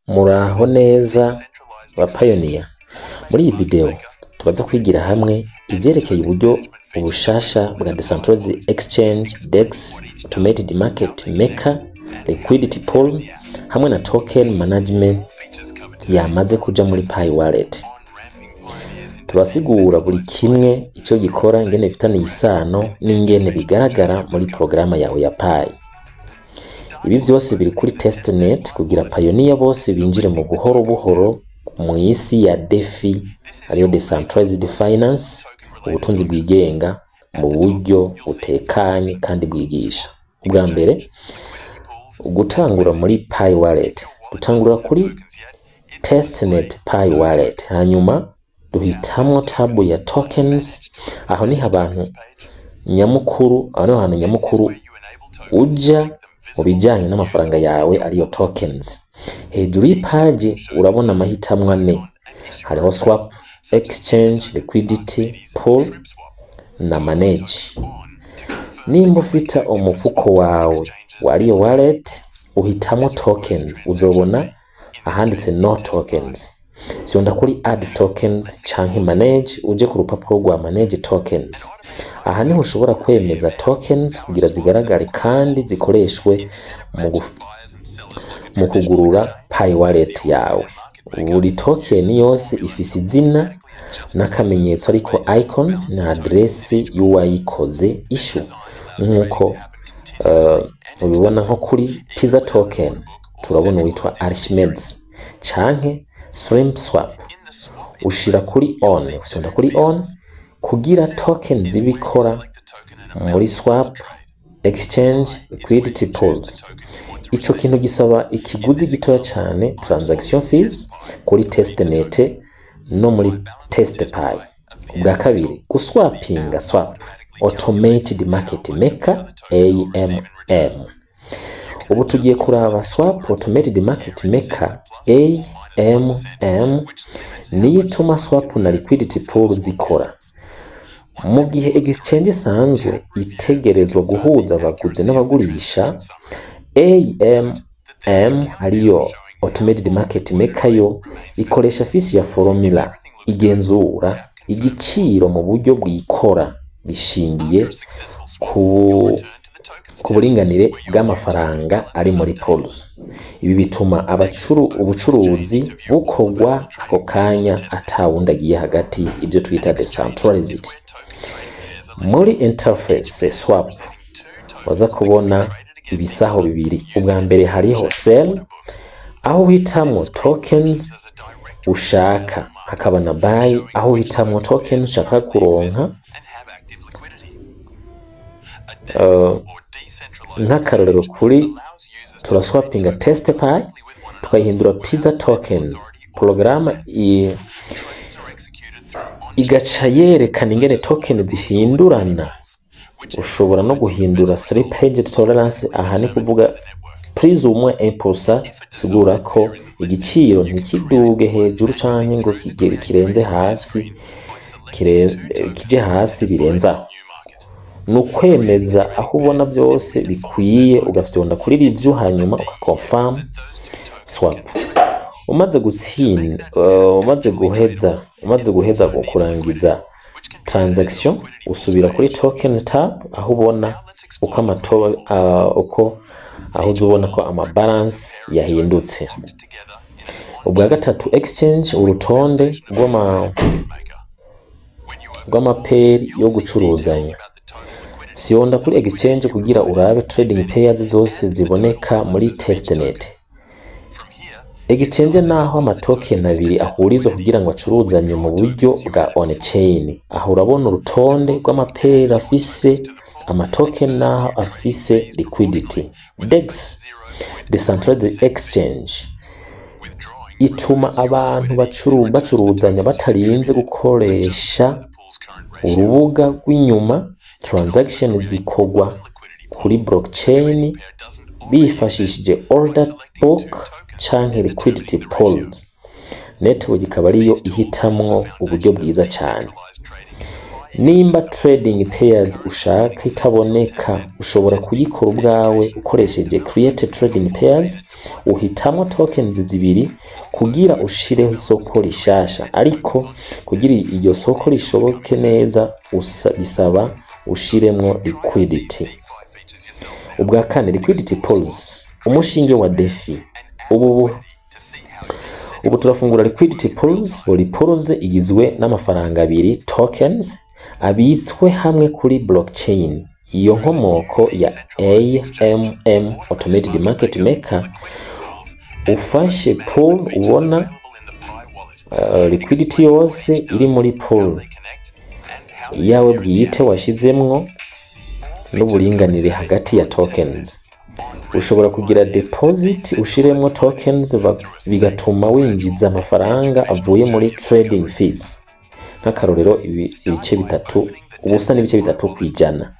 Muraho neza ba pioneer. Muri iyi video tubaza kwigira hamwe ivyerekeye uburyo ubushasha bwa Decentralized Exchange DEX, Automated Market Maker, Liquidity Pool hamwe na Token Management vyamaze kuja muri Pi Wallet. Turasigura buri kimwe ico gikora, ingene bifitaniye isano n'ingene bigaragara muri porogaramu yawe ya Pi. Ibi vyose biri kuri testnet kugira pioneer bose binjire mu buhoro buhoro mw'isi ya DeFi, ariyo Decentralized Finance, ubutunzi bwigenga mu buryo butekanye kandi bwigisha. Ubwa mbere, gutangura muri Pi Wallet. Dutangura kuri testnet Pi Wallet, hanyuma duhitamwo tab ya tokens. Aho niho abantu nyamukuru, aho niho hantu nyamukuru uja mu bijanye n'amafaranga yawe, ariyo tokens. Hejuru y'ipaji urabona amahitamwo ane: hariho swap, exchange, liquidity pool na manage. Nimba ufita umufuko wawe wariyo wallet, uhitamwo tokens, uzobona ahanditse "no tokens". Fyonda kuri add tokens canke manage, uje ku rupapuro rwa manage tokens. Aha niho ushobora kwemeza tokens kugira zigaragare kandi zikoreshwe mu kugurura Pi Wallet yawe. Buri token yose ifise izina n'akamenyetso, ariko icons na adresi y'uwayikoze issue, nk'uko ubibona nko kuri pizza token turabona uwitwa Archimedes, canke Shrimp Swap. Ushira kuri on, ufyonda kuri on kugira token zibikora muri swap, exchange, liquidity pools. Ico kintu gisaba ikiguzi gitoya cane, transaction fees, kuri testnet no muri test Pi. Ubwa kabiri, guswapinga, swap, automated market maker, AMM. Ubu tugiye kuraba swap. Automated market maker, AMM, niyo ituma swap na liquidity pool zikora. Mu gihe exchange isanzwe itegerezwa guhuza abaguzi n'abagurisha, AMM, ariyo automated market maker, yo ikoresha Fisher formula, igenzura igiciro mu buryo bwikora bishingiye ku buringanire bw'amafaranga ari muri pools. Ibi bituma ubucuruzi bukorwa ako kanya, atawundi agiye hagati, ibyo twita decentralized. Muri interface swap waza kubona ibisaho bibiri. Ubwa mbere hariho sell, aho uhitamwo tokens ushaka, hakaba na buy, aho uhitamwo tokens ushaka kuronka. Nk'akarorero, kuri turaswapinga test Pi tukayihindura pizza tokens. Porogaramu igaca yerekana ingene token zihindurana. Ushobora no guhindura slippage tolerance. Aha ni kuvuga plus ou moins 1%, sigura ko igiciro ntikiduge hejuru canke ngo kigere kirenze hasi, kije hasi birenze. Aho ni ukwemeza aho ubona byose bikwiye, ugafyonda kuri review, hanyuma ukaconfirm swap. Umaze gutsinda, umaze guheza kurangiza transaction, usubira kuri token tab, aho ubona uko amato uko aho uza ubona ko ama balance yahindutse. Ubwa gatatu, exchange, urutonde rw'amaperi yo gucuruzanya. Fyonda kuri exchange kugira urabe trading pairs zose ziboneka muri testnet. Exchange naho amatoken abiri ahurizwa kugira ngo acuruzanye mu buryo bwa on chain. Aho urabona urutonde rw'amaperi afise amatoken naho afise liquidity. DEX, Decentralized Exchange, ituma abantu bacuruzanya batarinze gukoresha urubuga rw'inyuma. Transaction zikorwa kuri blockchain bifashishije order book canke liquidity pools, network ikaba ariyo ihitamwo uburyo bwiza cane. Nimba trading pairs ushaka itaboneka, ushobora kuyikora ubwawe ukoresheje create trading pairs. Uhitamwo tokens zibiri kugira ushireho isoko rishasha, ariko kugira iryo soko rishoboke neza bisaba ushiremwo liquidity. Ubwa kane, liquidity pools, umushinge wa DeFi. Ubu turafungura liquidity pools. Buri pools igizwe n'amafaranga abiri, tokens abitswe hamwe kuri blockchain. Iyo nkomoko ya AMM, automated market maker. Ufashe pool, ubona liquidity yose iri muri pool yawe bwite washizemwo n'uburinganire hagati ya tokens. Ushobora kugira deposit, ushiremwo tokens, bigatuma winjiza amafaranga avuye muri trading fees, nk'akarorero ibice bitatu, ubusa n'ibice bitatu kwijana.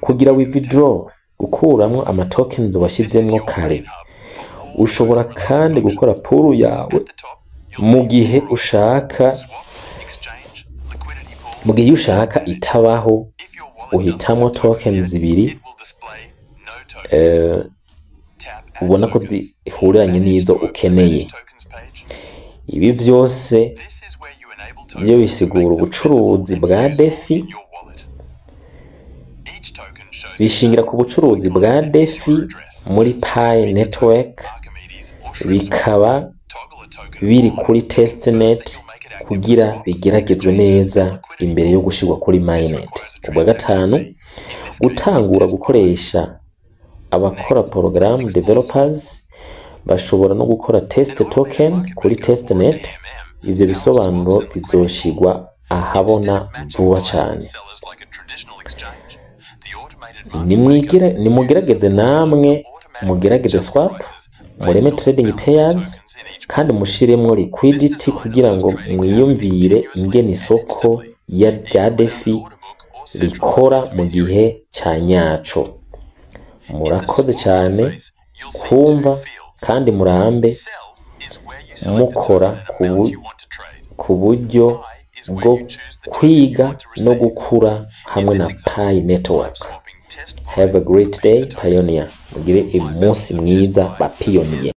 Kugira withdraw, gukuramwo ama tokens washizemwo kare. Ushobora kandi gukora pool yawe mu gihe ushaka. Mu gihe ushaka itabaho, uhitamwo tokens zibiri ubona ko zihuriranye n'izo ukeneye. Ibi vyose byo bisigura ubucuruzi bwa DeFi, bishingira ku bucuruzi bwa DeFi muri Pi Network, bikaba biri kuri testnet kugira bigeragezwe neza imbere yo gushirwa kuri mainnet. Ubwa gatanu, gutangura gukoresha. Abakora porogaramu, developers, bashobora no gukora test token kuri testnet. Ivyo bisobanuro bizoshigwa ahabona vuba cane. Nimwigire, nimugerageze namwe, mugerageze swap, mureme trading pairs kandi mushiremwo liquidity kugira ngo mwiyumvire ingene isoko ya rya DeFi rikora mu gihe ca nyaco. Murakoze cyane kumva kandi murambe mukora ku buryo bwo kwiga no gukura hamwe na Pi Network. Have a great day, pioneer. Mugire umunsi mwiza ba pioneer.